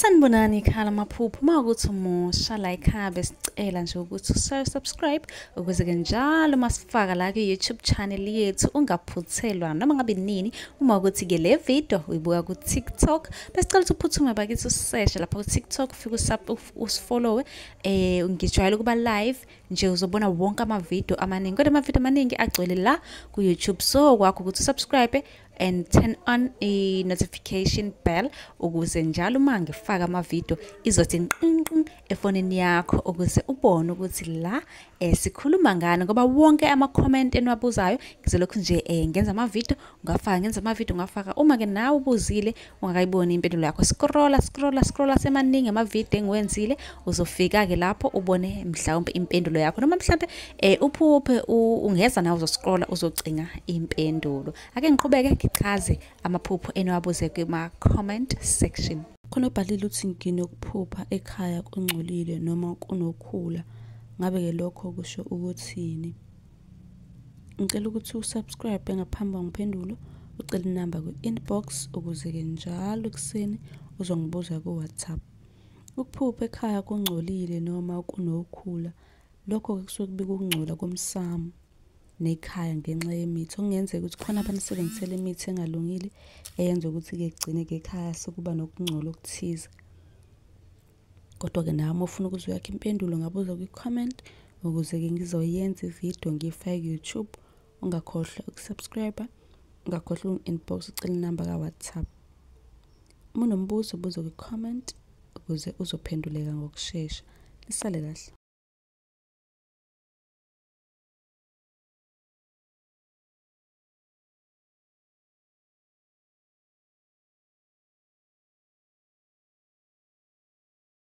Sanibonani ekhaya lamaphupho. Uma ukuthi umusha la ekhaya besicela nje ukuthi usubscribe ukuze-ke njalo uma sifaka la kwi-YouTube channel yethu ungaphuthelwa noma ngabe nini. Uma ukuthi-ke le video uyibuka ku-TikTok, besicela ukuthi uphuthume bakithi useshe lapha ku-TikTok, ufike usifollowe. Ngijwayele ukuba live nje, uzobona wonke amavidiyo amaningi, kodwa amavidiyo amaningi agcwele la ku-YouTube. So kwakho ukuthi usubscribe and turn on i-notification bell ukuze njalo uma ngifaka amavidiyo izothi nqinqin efonini yakho, ukuze ubone ukuthi la sikhuluma ngani, ngoba wonke ama-comment eniwabuzayo ngizolokhu nje ngenza amavidiyo ungafaka, ngenza amavidiyo ungafaka. Uma-ke nawe ubuzile ungakayiboni impendulo yakho, scrolla scrolla scrolla, semaningi amavidiyo engiwenzile, uzofika-ke lapho ubone mhlawumbe impendulo yakho, noma mhlawumbe uphuphe ungeza nawe uzoscrolla uzocinga impendulo. Ake ngiqhubeke ngichaze amaphupho eniwabuze kuma-comment section. Khona obhalile uthi nginokuphupha ekhaya kungcolile noma kunokhula, ngabe-ke lokho kusho ukuthini? Ngicela ukuthi usubscribe ngaphambi kwangiphendulo, ucele inamba kwi-inbox ukuze-ke njalo ekuseni uzongibuza ku-WhatsApp. Ukuphupha ekhaya kungcolile noma kunokhula, lokho-ke kusuke kubika ukungcola komsamo nekhaya ngenxa yemithi. Okungenzeka ukuthi khona abanisebenzisela imithi engalungile eyenza ukuthi-ke kugcine-ke ekhaya sekuba nokungcola okuthize. Kodwa-ke nawe uma ufuna ukuzwa yakho impendulo ungabuza kwi-comment ukuze-ke ngizoyenza ividiyo ngiyifake ku-YouTube. Ungakhohlwa ukusubscribe, ungakhohlwa ukungi-inbox ucele inamba ka-WhatsApp. Uma unombuzo buza kwi-comment ukuze uzophenduleka ngokushesha. Nisale kahle.